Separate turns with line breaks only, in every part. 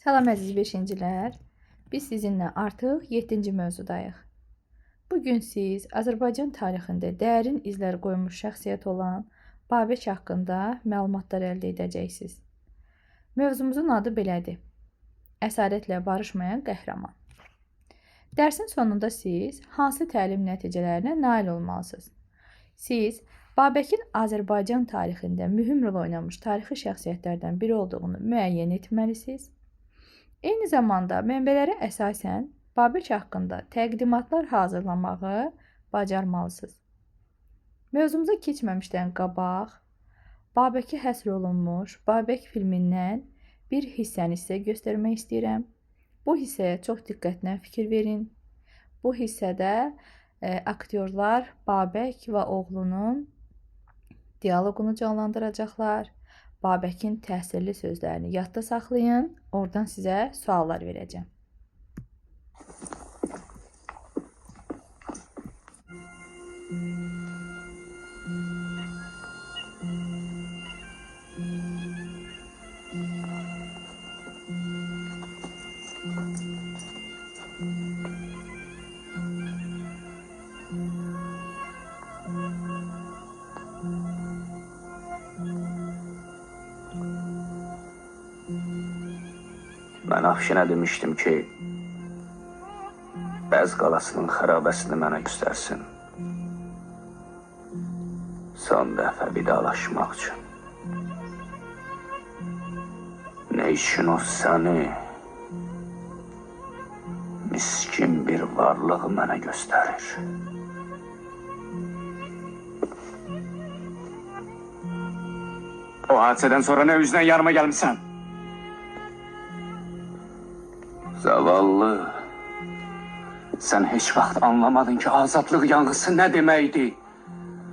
Salam əziz beşincilər. Biz sizinlə artıq 7-ci mövzudayıq. Bugün siz Azərbaycan tarixində dərin izlər qoymuş şəxsiyyət olan Babək haqqında məlumatlar əldə edəcəksiniz. Mövzumuzun adı belədir: Əsarətlə barışmayan qəhrəman. Dərsin sonunda siz hansı təlim nəticələrinə nail olmalısınız? Siz Babəkin Azərbaycan tarixində mühüm rol oynamış tarixi şəxsiyyətlərdən biri olduğunu müəyyən etməlisiniz. Eyni zamanda mənbələrə əsasən Babək haqqında təqdimatlar hazırlamağı bacarmalısınız. Mövzumuza keçməmişdən qabaq Babəkə həsr olunmuş Babək filmindən bir hissəni sizə göstərmək istəyirəm. Bu hissəyə çox diqqətlə fikir verin. Bu hissədə aktyorlar Babək və oğlunun dialoqunu canlandıracaqlar. Babəkin təsirli sözlərini yadda saxlayın. Oradan sizə suallar verəcəm.
Mən Afşinə demişdim ki, Bəz qalasının xarabəsini mənə göstərsin. Son dəfə vidalaşmaq üçün. Nə üçün o səni, miskin bir varlığı mənə göstərir?
O hadiseden sonra ne yüzden yanıma gelmişsen?
Zavallı. Sen heç vaxt anlamadın ki, azadlıq yanğısı nə deməkdir.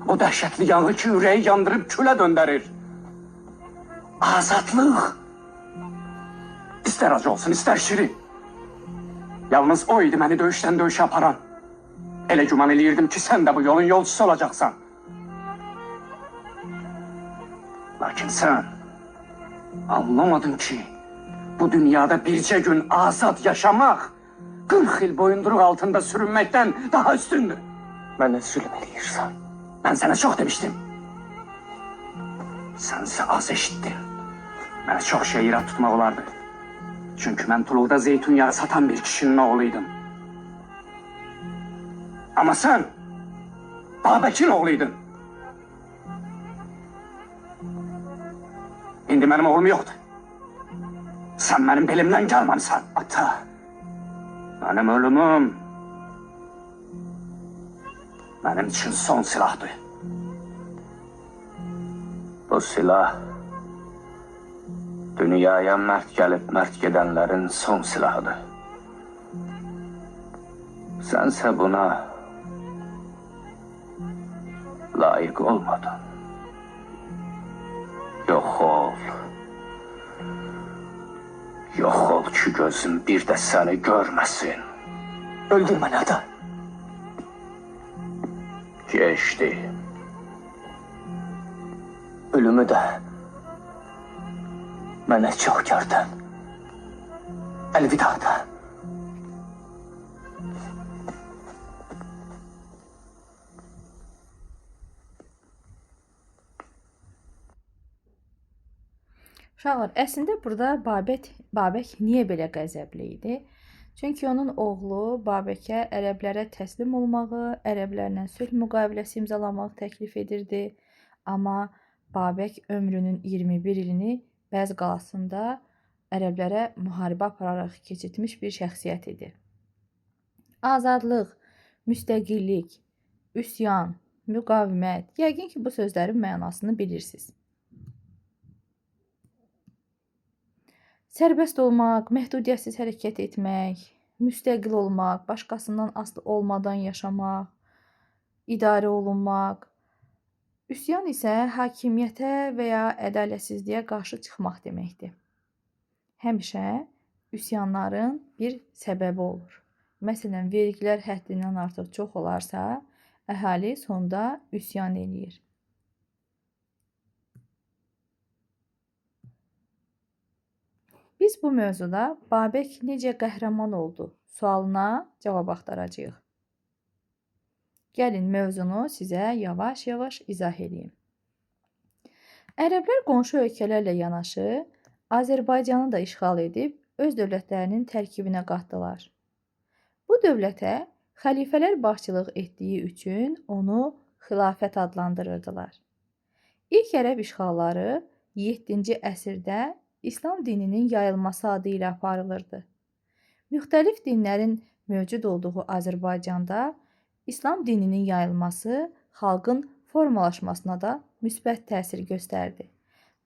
O dəhşətli yanğı ki, ürəyi yandırıb külə döndərir. Azadlıq. İstər acı olsun, istər şirin. Yalnız o idi məni döyüşdən döyüşə aparan. Elə güman eləyirdim ki, sən də bu yolun yolçusu olacaqsan. Lakin sən anlamadın ki, bu dünyada bircə gün azad yaşamaq 40 il boyunduruq altında sürünməkdən daha üstündür.
Mənə zülm eləyirsən.
Mən sənə çox demişdim. Sənsə az eşitdin. Mənə çox şey irad tutmaq olardı. Çünki mən Tuluqda zeytun yağı satan bir kişinin oğluydum. Amma sən Babəkin oğluydun. İndi mənim oğlum yoxdur. Sən mənim belimdən gəlməmisən, ata. Mənim ölümüm mənim üçün son silahdır. Bu silah dünyaya mərd gəlib mərd gedənlərin son silahıdır. Sənsə buna layiq olmadın. Yox ol. Yox ol ki gözüm bir də səni görməsin.
Öldür məni ata.
Geçdi.
Ölümü də mənə çox gördün. Əlvida ata.
Uşaqlar, əslində burada Babək niyə belə qəzəbli idi? Çünki onun oğlu Babəkə ərəblərə təslim olmağı, ərəblərlə sülh müqaviləsi imzalamağı təklif edirdi. Amma Babək ömrünün 21 ilini Bəz qalasında ərəblərə müharibə apararaq keçirtmiş bir şəxsiyyət idi. Azadlıq, müstəqillik, üsyan, müqavimət. Yəqin ki, bu sözlərin mənasını bilirsiniz. Sərbəst olmaq, məhdudiyyətsiz hərəkət etmək, müstəqil olmaq, başqasından asılı olmadan yaşamaq, idarə olunmaq. Üsyan isə hakimiyyətə və ya ədalətsizliyə qarşı çıxmaq deməkdir. Həmişə üsyanların bir səbəbi olur. Məsələn, vergilər həddindən artıq çox olarsa, əhali sonda üsyan eləyir. Biz bu mövzuda Babək necə qəhrəman oldu sualına cavab axtaracağıq. Gəlin mövzunu sizə yavaş-yavaş izah edeyim. Ərəblər qonşu ölkələrlə yanaşı Azərbaycanı da işğal edib öz dövlətlərinin tərkibinə qatdılar. Bu dövlətə xəlifələr başçılıq etdiyi üçün onu xilafət adlandırırdılar. İlk ərəb işğalları 7-ci əsrdə İslam dininin yayılması adı ilə aparılırdı. Müxtəlif dinlərin mövcud olduğu Azərbaycanda İslam dininin yayılması xalqın formalaşmasına da müsbət təsir göstərdi.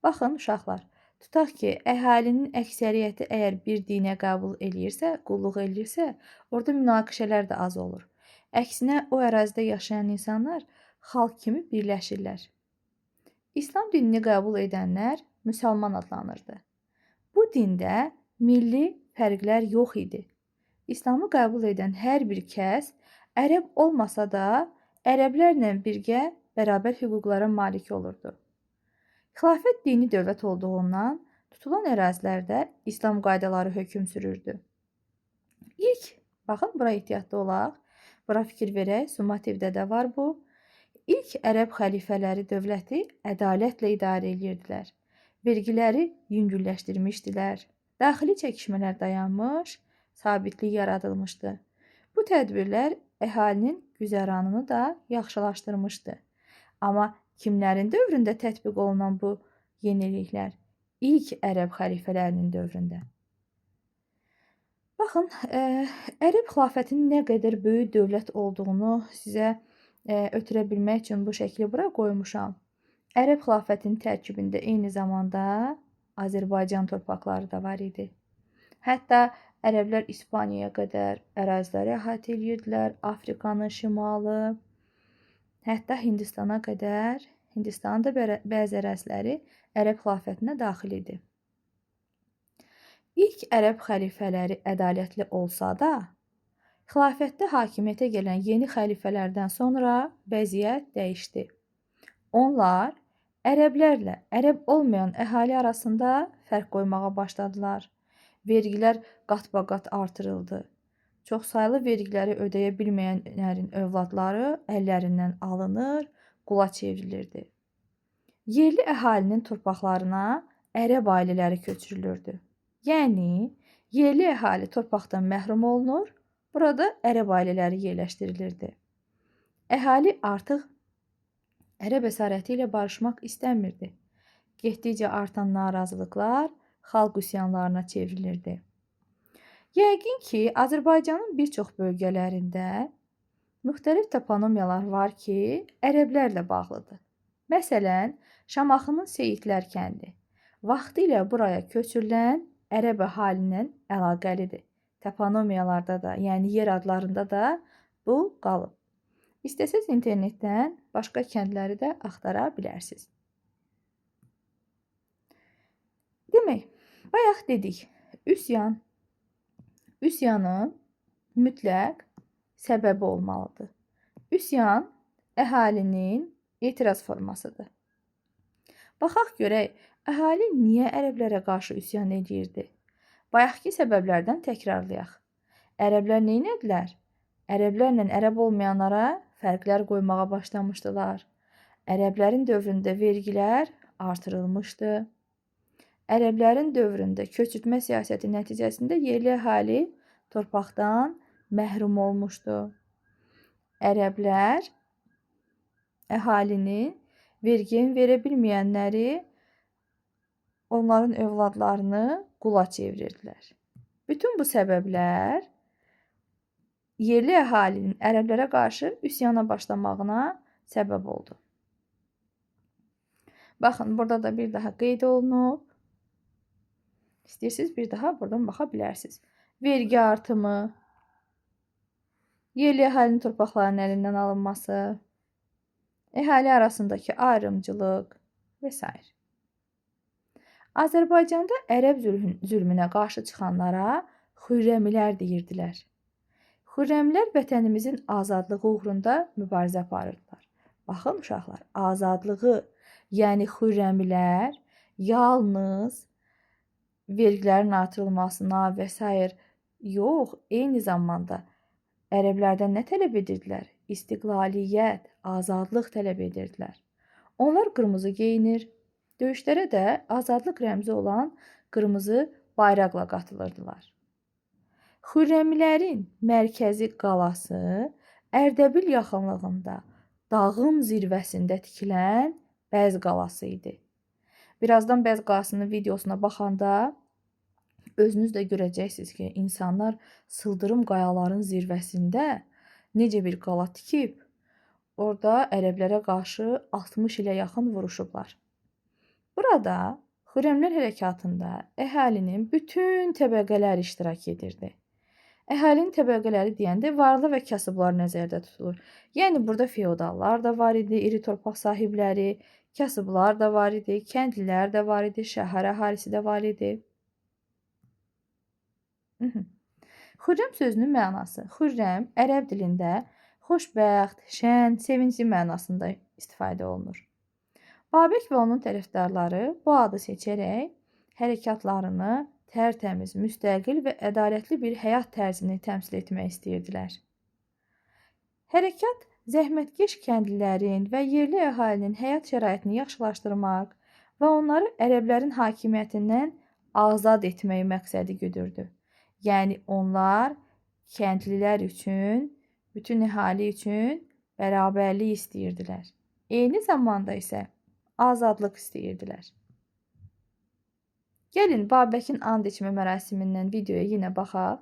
Baxın uşaqlar, tutaq ki, əhalinin əksəriyyəti əgər bir dinə qəbul eləyirsə, qulluq eləyirsə, orada münaqişələr də az olur. Əksinə, o ərazidə yaşayan insanlar xalq kimi birləşirlər. İslam dinini qəbul edənlər müsəlman adlanırdı. Bu dində milli fərqlər yox idi. İslamı qəbul edən hər bir kəs ərəb olmasa da ərəblərlə birgə bərabər hüquqlara malik olurdu. Xilafət dini dövlət olduğundan tutulan ərazilərdə İslam qaydaları hökm sürürdü. İlk, baxın bura ehtiyatlı olaq, bura fikir verək, summativdə də var bu. İlk ərəb xəlifələri dövləti ədalətlə idarə edirdilər. Vergiləri yüngülləşdirmişdilər. Daxili çəkişmələr dayanmış, sabitlik yaradılmışdı. Bu tədbirlər əhalinin güzəranını da yaxşılaşdırmışdı. Amma kimlərin dövründə tətbiq olunan bu yeniliklər? İlk ərəb xəlifələrinin dövründə. Baxın, ərəb xilafətinin nə qədər böyük dövlət olduğunu sizə ötürə bilmək üçün bu şəkli bura qoymuşam. Ərəb xilafətinin tərkibində eyni zamanda Azərbaycan torpaqları da var idi. Hətta ərəblər İspaniyaya qədər əraziləri əhatə edirdilər, Afrikanın şimalı, hətta Hindistana qədər, Hindistanın da bəzi əraziləri ərəb xilafətinə daxil idi. İlk ərəb xəlifələri ədalətli olsa da, xilafətdə hakimiyyətə gələn yeni xəlifələrdən sonra vəziyyət dəyişdi. Onlar ərəblərlə ərəb olmayan əhali arasında fərq qoymağa başladılar. Vergilər qatbaqat artırıldı. Çoxsaylı vergiləri ödəyə bilməyənlərin övladları əllərindən alınır, qula çevrilirdi. Yerli əhalinin torpaqlarına ərəb ailələri köçürülürdü. Yəni, yerli əhali torpaqdan məhrum olunur, burada ərəb ailələri yerləşdirilirdi. Əhali artıq ərəb əsarəti ilə barışmaq istəmirdi. Getdikcə artan narazılıqlar xalq üsyanlarına çevrilirdi. Yəqin ki, Azərbaycanın bir çox bölgələrində müxtəlif toponomiyalar var ki, ərəblərlə bağlıdır. Məsələn, Şamaxının Seyidlər kəndi vaxtilə buraya köçürülən ərəb əhalinin əlaqəlidir. Toponomiyalarda da, yəni yer adlarında da bu qalıb. İstəsəz internetdən başqa kəndləri də axtara bilərsiniz. Demək, bayaq dedik, üsyan. Üsyanın mütləq səbəbi olmalıdır. Üsyan əhalinin etiraz formasıdır. Baxaq görək, əhali niyə ərəblərə qarşı üsyan edirdi? Bayaqki səbəblərdən təkrarlayaq. Ərəblər nə etdilər? Ərəblərlə ərəb olmayanlara fərqlər qoymağa başlamışdılar. Ərəblərin dövründə vergilər artırılmışdı. Ərəblərin dövründə köçürtmə siyasəti nəticəsində yerli əhali torpaqdan məhrum olmuşdu. Ərəblər əhalinin vergini verə bilməyənləri onların övladlarını qula çevirirdilər. Bütün bu səbəblər yerli əhalinin ərəblərə qarşı üsyana başlamağına səbəb oldu. Baxın, burada da bir daha qeyd olunub. İstəyirsiniz, bir daha buradan baxa bilərsiniz. Vergi artımı, yerli əhalinin torpaqlarının əlindən alınması, əhali arasındakı ayrımcılıq və s. Azərbaycanda ərəb zülmünə qarşı çıxanlara xürrəmilər deyirdilər. Xürrəmilər vətənimizin azadlığı uğrunda mübarizə aparırdılar. Baxın uşaqlar, azadlığı, yəni xürrəmilər yalnız vergilərin artırılmasına və sair yox, eyni zamanda ərəblərdən nə tələb edirdilər? İstiqlaliyyət, azadlıq tələb edirdilər. Onlar qırmızı geyinir, döyüşlərə də azadlıq rəmzi olan qırmızı bayraqla qatılırdılar. Xürrəmilərin mərkəzi qalası Ərdəbil yaxınlığında dağın zirvəsində tikilən Bəz qalası idi. Birazdan Bəz qalasının videosuna baxanda özünüz də görəcəksiniz ki, insanlar sıldırım qayaların zirvəsində necə bir qala tikib, orada ərəblərə qarşı 60 ilə yaxın vuruşublar. Burada Xürrəmlər hərəkatında əhalinin bütün təbəqələri iştirak edirdi. Əhalinin təbəqələri deyəndə varlı və kasıblar nəzərdə tutulur. Yəni burada feodallar da var idi, iri torpaq sahibləri, kasıblar da var idi, kəndlilər də var idi, şəhər əhalisi də var idi. Xürrəm sözünün mənası. Xürrəm ərəb dilində xoşbəxt, şən, sevincli mənasında istifadə olunur. Babək və onun tərəfdarları bu adı seçərək hərəkatlarını tərtəmiz, müstəqil və ədalətli bir həyat tərzini təmsil etmək istəyirdilər. Hərəkat zəhmətkeş kəndlilərin və yerli əhalinin həyat şəraitini yaxşılaşdırmaq və onları ərəblərin hakimiyyətindən azad etmək məqsədi güdürdü. Yəni onlar kəndlilər üçün, bütün əhali üçün bərabərlik istəyirdilər. Eyni zamanda isə azadlıq istəyirdilər. Gəlin Babəkin and içmə mərasimindən videoya yenə baxaq.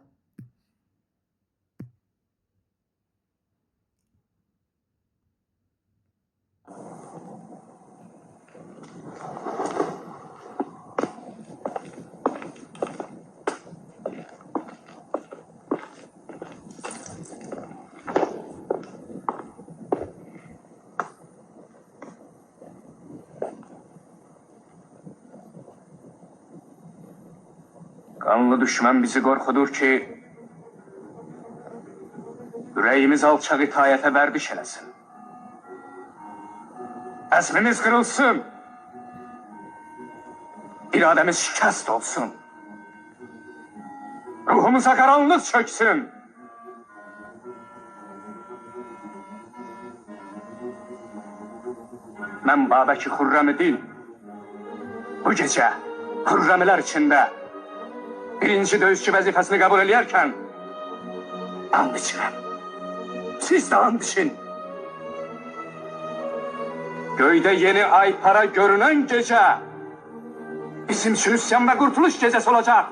Kanlı düşmən bizi qorxudur ki, ürəyimiz alçaq itayətə vərdiş eləsin. Əzmimiz kırılsın, iradəmiz şikəst olsun, ruhumuza qaranlıq çöksün. Mən Babəki Xürrəmiddin, bu gecə Xürrəmilər içində birinci döyüşçü vəzifəsini qəbul eləyərkən and içirəm. Siz də and için. Göydə yeni ay para görünən gecə bizim üçün üsyan və qurtuluş gecəsi olacaq.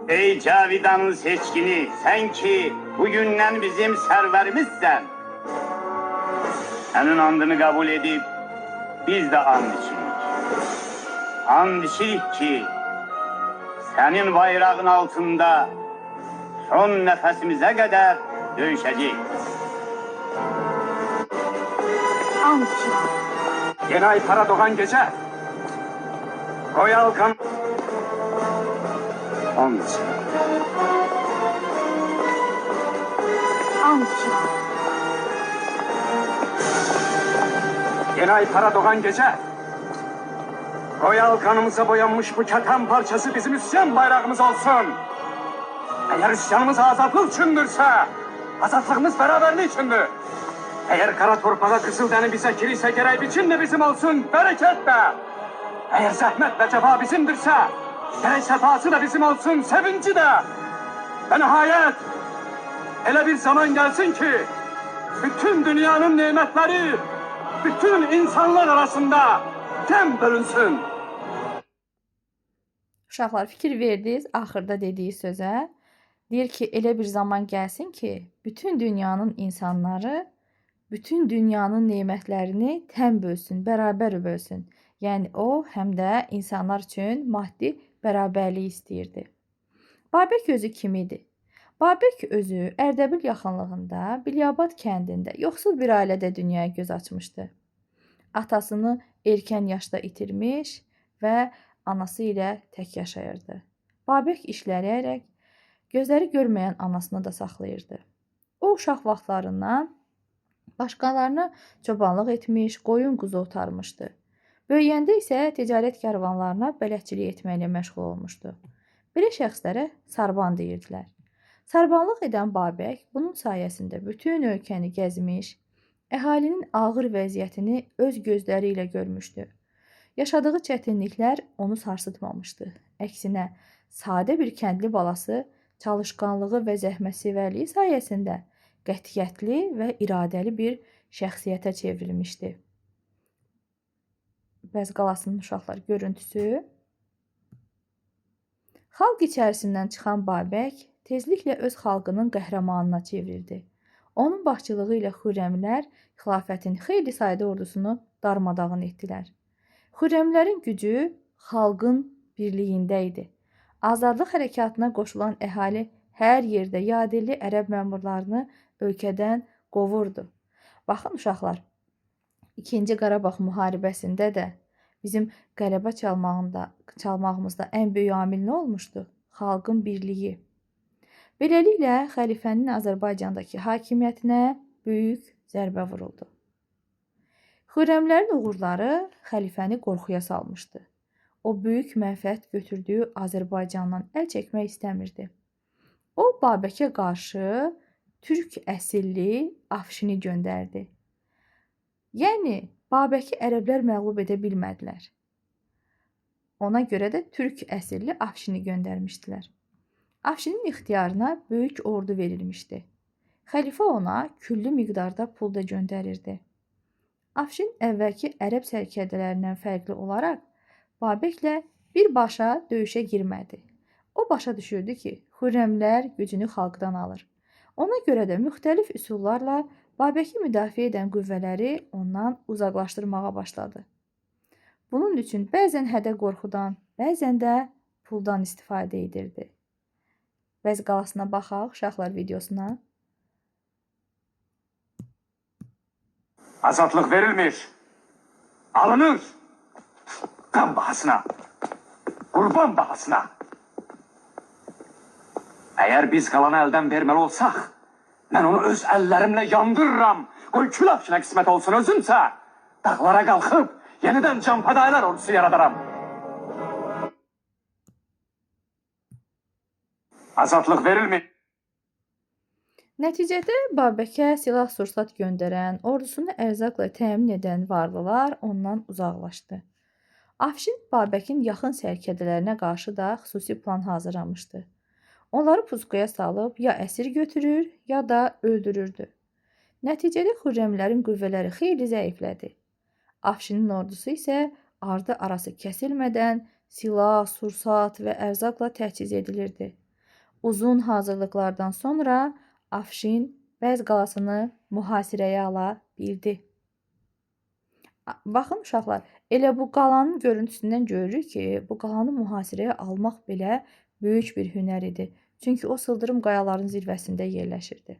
Ey Cavidan'ın seçkini, sen ki bugünden bizim serverimizsen. Senin andını kabul edip biz de and içirik. And içirik ki senin bayrağın altında son nefesimize kadar dövüşeceğiz.
And içirəm.
Yeni ay para doğan gecə Royal kan and içirəm.
And içirəm.
Yeni ay para doğan gecə Royal kanımıza boyanmış bu keten parçası bizim üsyan bayrağımız olsun. Eğer üsyanımız azadlık üçündürse, azadlığımız beraberlik üçündür. Eğer kara torpağa kızıl dəni bize kilise gerek biçim de bizim olsun, bereket de. Eğer zahmet ve cefa bizimdirse, gerek sefası da bizim olsun, sevinci de. Ve nihayet, ele bir zaman gelsin ki, bütün dünyanın nimetleri, bütün insanlar arasında tem bölünsün.
Uşaqlar, fikir verdiniz axırda dediyi sözə. Deyir ki, elə bir zaman gəlsin ki, bütün dünyanın insanları bütün dünyanın nemətlərini tən bölsün, bərabər bölsün. Yəni o həm də insanlar üçün maddi bərabərlik istəyirdi. Babək özü kim idi? Babək özü Ərdəbil yaxınlığında Bilyabad kəndində yoxsul bir ailədə dünyaya göz açmışdı. Atasını erkən yaşda itirmiş və anası ilə tək yaşayırdı. Babək işləyərək gözləri görməyən anasını da saxlayırdı. O uşaq vaxtlarından başqalarına çobanlıq etmiş, qoyun quzu otarmışdı. Böyüyəndə isə ticarət karvanlarına bələdçilik etməklə məşğul olmuşdu. Belə şəxslərə sarban deyirdilər. Sarbanlıq edən Babək bunun sayəsində bütün ölkəni gəzmiş, əhalinin ağır vəziyyətini öz gözləri ilə görmüşdü. Yaşadığı çətinliklər onu sarsıtmamışdı. Əksinə, sadə bir kəndli balası çalışqanlığı və zəhmətsevərliyi sayəsində qətiyyətli və iradəli bir şəxsiyyətə çevrilmişdi. Bəz qalasının uşaqlar görüntüsü. Xalq içərisindən çıxan Babək tezliklə öz xalqının qəhrəmanına çevrildi. Onun başçılığı ilə Xürrəmlər xilafətin xeyli sayda ordusunu darmadağın etdilər. Xürrəmlərin gücü xalqın birliyində idi. Azadlıq hərəkatına qoşulan əhali hər yerdə yadelli ərəb məmurlarını ölkədən qovurdu. Baxın uşaqlar, 2-ci Qarabağ müharibəsində də bizim qələbə çalmağımızda ən böyük amil nə olmuşdu? Xalqın birliyi. Beləliklə, xəlifənin Azərbaycandakı hakimiyyətinə böyük zərbə vuruldu. Xürrəmlərin uğurları xəlifəni qorxuya salmışdı. O, böyük mənfəət götürdüyü Azərbaycandan əl çəkmək istəmirdi. O, Babəkə qarşı türk əsilli Afşini göndərdi. Yəni, Babəki ərəblər məğlub edə bilmədilər. Ona görə də türk əsilli Afşini göndərmişdilər. Afşinin ixtiyarına böyük ordu verilmişdi. Xəlifə ona küllü miqdarda pul da göndərirdi. Afşin əvvəlki ərəb sərkərdələrindən fərqli olaraq Babəklə birbaşa döyüşə girmədi. O başa düşürdü ki, Xürrəmlər gücünü xalqdan alır. Ona görə də müxtəlif üsullarla Babəki müdafiə edən qüvvələri ondan uzaqlaşdırmağa başladı. Bunun üçün bəzən hədə qorxudan, bəzən də puldan istifadə edirdi. Bəz qalasına baxaq uşaqlar videosuna.
Azadlık verilmiş. Alınır. Kan bahasına. Kurban bahasına. Eğer biz kalanı elden vermeli olsak, ben onu öz ellerimle yandırırım. Koy kül afşına kısmet olsun özümse. Dağlara kalkıp yeniden canfedailer ordusu yaradarım. Azadlık verilmiş.
Nəticədə Babəkə silah-sursat göndərən, ordusunu ərzaqla təmin edən varlılar ondan uzaqlaşdı. Afşin Babəkin yaxın sərkərdələrinə qarşı da xüsusi plan hazırlamışdı. Onları pusquya salıb ya əsir götürür, ya da öldürürdü. Nəticədə Xürrəmlərin qüvvələri xeyli zəiflədi. Afşinin ordusu isə ardı arası kəsilmədən silah, sursat və ərzaqla təchiz edilirdi. Uzun hazırlıqlardan sonra Afşin Bəz qalasını mühasirəyə ala bildi. Baxın uşaqlar, elə bu qalanın görüntüsündən görürük ki, bu qalanı mühasirəyə almaq belə böyük bir hünər idi. Çünki o sıldırım qayaların zirvəsində yerləşirdi.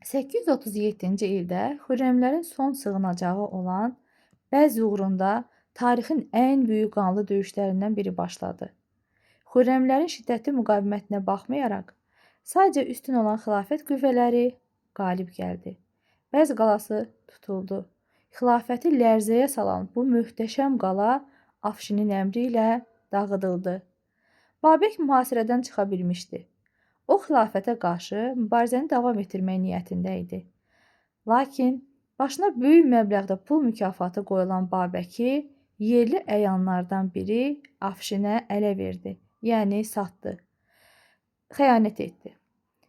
837-ci ildə Xürrəmlərin son sığınacağı olan Bəz uğrunda tarixin ən böyük qanlı döyüşlərindən biri başladı. Xürrəmlərin şiddətli müqavimətinə baxmayaraq, sadəcə üstün olan xilafət qüvvələri qalib gəldi. Bəz qalası tutuldu. Xilafəti lərzəyə salan bu möhtəşəm qala Afşinin əmri ilə dağıdıldı. Babək mühasirədən çıxa bilmişdi. O, xilafətə qarşı mübarizəni davam etdirmək niyyətində idi. Lakin başına böyük məbləğdə pul mükafatı qoyulan Babəki yerli əyanlardan biri Afşinə ələ verdi, yəni satdı. Xəyanət etdi.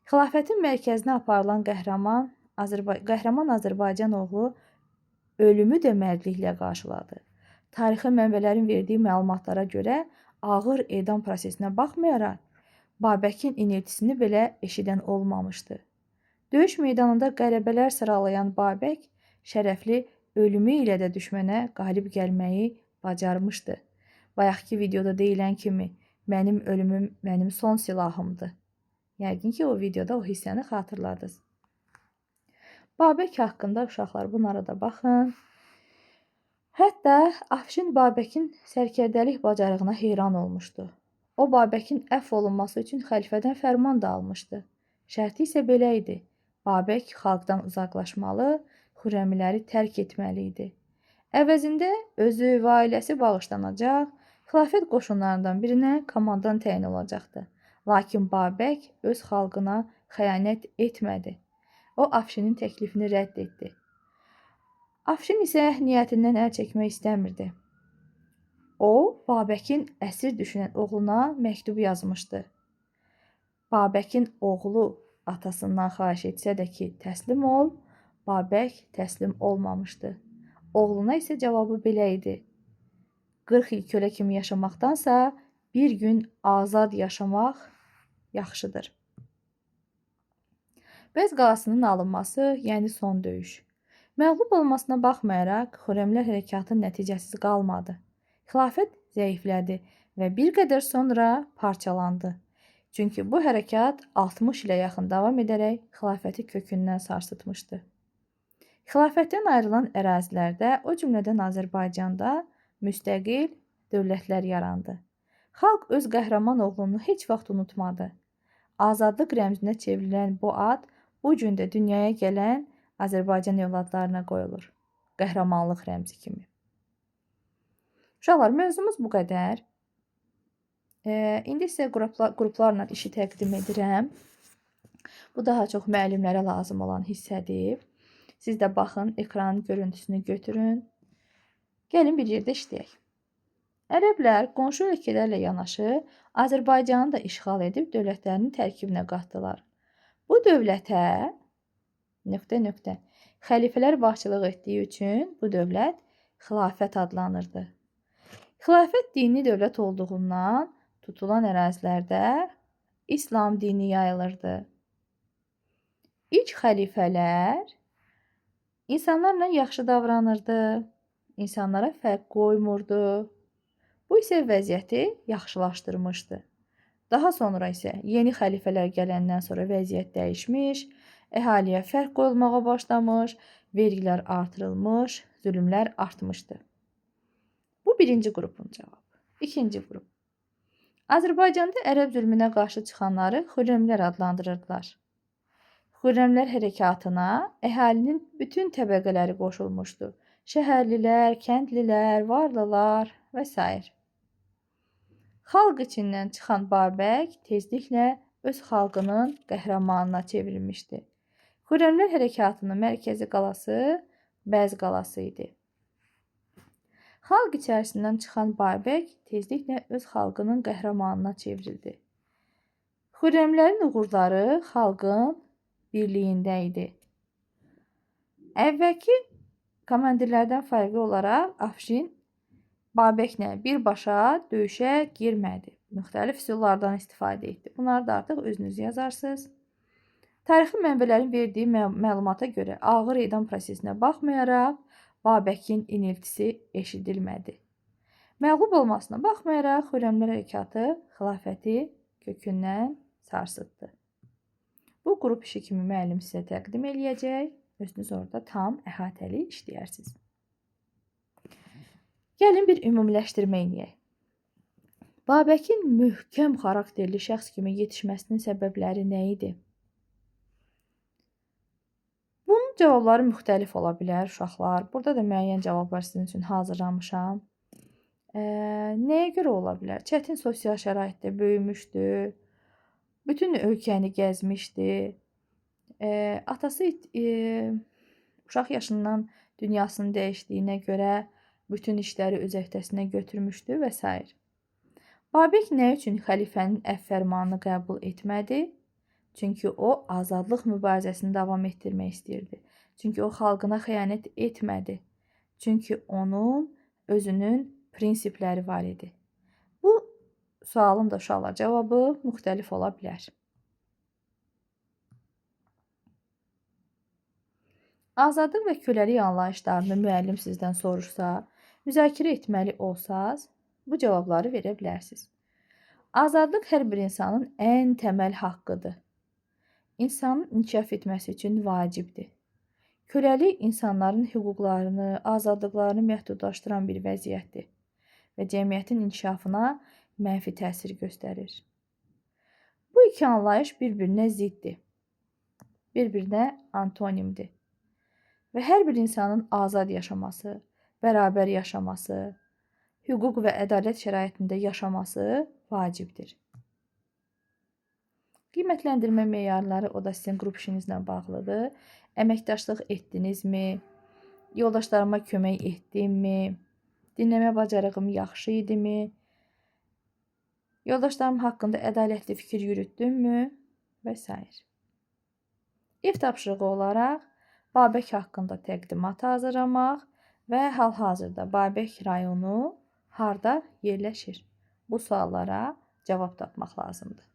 Xilafətin mərkəzinə aparılan qəhrəman Azərbaycan oğlu ölümü də mərdliklə qarşıladı. Tarixi mənbələrin verdiyi məlumatlara görə ağır edam prosesinə baxmayaraq Babəkin iniltisini belə eşidən olmamışdı. Döyüş meydanında qələbələr sıralayan Babək şərəfli ölümü ilə də düşmənə qalib gəlməyi bacarmışdı. Bayaqki videoda deyilən kimi, mənim ölümüm mənim son silahımdır. Yəqin ki, o videoda o hissəni xatırladınız. Babək haqqında uşaqlar bunlara da baxın. Hətta Afşin Babəkin sərkərdəlik bacarığına heyran olmuşdu. O, Babəkin əfv olunması üçün xəlifədən fərman da almışdı. Şərti isə belə idi. Babək xalqdan uzaqlaşmalı, Xürrəmiləri tərk etməli idi. Əvəzində özü və ailəsi bağışlanacaq, Xilafət qoşunlarından birinə komandan təyin olacaqdı. Lakin Babək öz xalqına xəyanət etmədi. O Afşinin təklifini rədd etdi. Afşin isə niyyətindən əl çəkmək istəmirdi. O, Babəkin əsir düşünən oğluna məktub yazmışdı. Babəkin oğlu atasından xahiş etsə də ki, təslim ol, Babək təslim olmamışdı. Oğluna isə cavabı belə idi: 40 il kölə kimi yaşamaqdansa, bir gün azad yaşamaq yaxşıdır. Bəz qalasının alınması, yəni son döyüş. Məğlub olmasına baxmayaraq, Xürrəmlər hərəkatı nəticəsiz qalmadı. Xilafət zəiflədi və bir qədər sonra parçalandı. Çünki bu hərəkat 60 ilə yaxın davam edərək xilafəti kökündən sarsıtmışdı. Xilafətdən ayrılan ərazilərdə, o cümlədən Azərbaycanda müstəqil dövlətlər yarandı. Xalq öz qəhrəman oğlunu heç vaxt unutmadı. Azadlıq rəmzinə çevrilən bu ad bu gün də dünyaya gələn Azərbaycan övladlarına qoyulur. Qəhrəmanlıq rəmzi kimi. Uşaqlar, mövzumuz bu qədər. İndi sizə qruplarla işi təqdim edirəm. Bu daha çox müəllimlərə lazım olan hissədir. Siz də baxın, ekranın görüntüsünü götürün. Gəlin bir yerdə işləyək. Ərəblər qonşu ölkələrlə yanaşı Azərbaycanı da işğal edib dövlətlərinin tərkibinə qatdılar. Bu dövlətə nöqtə nöqtə xəlifələr başçılıq etdiyi üçün bu dövlət xilafət adlanırdı. Xilafət dini dövlət olduğundan tutulan ərazilərdə İslam dini yayılırdı. İlk xəlifələr insanlarla yaxşı davranırdı, insanlara fərq qoymurdu. Bu isə vəziyyəti yaxşılaşdırmışdı. Daha sonra isə yeni xəlifələr gələndən sonra vəziyyət dəyişmiş, əhaliyə fərq qoyulmağa başlamış, vergilər artırılmış, zülmlər artmışdı. Bu birinci qrupun cavabı. İkinci qrup. Azərbaycanda ərəb zülmünə qarşı çıxanları Xürrəmlər adlandırırdılar. Xürrəmlər hərəkatına əhalinin bütün təbəqələri qoşulmuşdu. Şəhərlilər, kəndlilər, varlılar və s. Xalq içindən çıxan Babək tezliklə öz xalqının qəhrəmanına çevrilmişdi. Xürrəmlər hərəkatının mərkəzi qalası Bəz qalası idi. Xalq içərisindən çıxan Babək tezliklə öz xalqının qəhrəmanına çevrildi. Xürrəmlərin uğurları xalqın birliyində idi. Əvvəlki komandirlərdən fərqli olaraq Afşin Babəklə birbaşa döyüşə girmədi. Müxtəlif üsullardan istifadə etdi. Bunları da artıq özünüz yazarsınız. Tarixi mənbələrin verdiyi məlumata görə ağır edam prosesinə baxmayaraq Babəkin iniltisi eşidilmədi. Məğlub olmasına baxmayaraq Xürrəmlər hərəkatı xilafəti kökündən sarsıtdı. Bu qrup işi kimi müəllim sizə təqdim eləyəcək. Özünüz orada tam əhatəli işləyərsiniz. Gəlin bir ümumiləşdirmə eləyək. Babəkin möhkəm xarakterli şəxs kimi yetişməsinin səbəbləri nə idi? Bunun cavabları müxtəlif ola bilər uşaqlar. Burada da müəyyən cavablar sizin üçün hazırlamışam. Nəyə görə ola bilər? Çətin sosial şəraitdə böyümüşdü. Bütün ölkəni gəzmişdi. Atası uşaq yaşından dünyasını dəyişdiyinə görə bütün işləri öz öhdəsinə götürmüşdü və s. Babək nə üçün xəlifənin əfv fərmanını qəbul etmədi? Çünki o azadlıq mübarizəsini davam etdirmək istəyirdi. Çünki o xalqına xəyanət etmədi. Çünki onun özünün prinsipləri var idi. Bu sualın da uşaqlar cavabı müxtəlif ola bilər. Azadlıq və köləlik anlayışlarını müəllim sizdən soruşsa, müzakirə etməli olsaz, bu cavabları verə bilərsiniz. Azadlıq hər bir insanın ən təməl haqqıdır. İnsanın inkişaf etməsi üçün vacibdir. Köləlik insanların hüquqlarını, azadlıqlarını məhdudlaşdıran bir vəziyyətdir və cəmiyyətin inkişafına mənfi təsir göstərir. Bu iki anlayış bir-birinə ziddir, bir-birinə antonimdir və hər bir insanın azad yaşaması, bərabər yaşaması, hüquq və ədalət şəraitində yaşaması vacibdir. Qiymətləndirmə meyarları o da sizin qrup işinizlə bağlıdır. Əməkdaşlıq etdinizmi? Yoldaşlarıma kömək etdimmi? Dinləmə bacarığım yaxşı idimi? Yoldaşlarım haqqında ədalətli fikir yürütdümmü? Və sair. Ev tapşırığı olaraq Babək haqqında təqdimat hazırlamaq və hal-hazırda Babək rayonu harda yerləşir? Bu suallara cavab tapmaq lazımdır.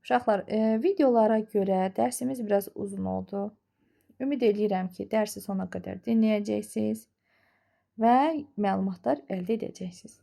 Uşaqlar, videolara görə dərsimiz biraz uzun oldu. Ümid eləyirəm ki, dərsi sona qədər dinləyəcəksiniz və məlumatlar əldə edəcəksiniz.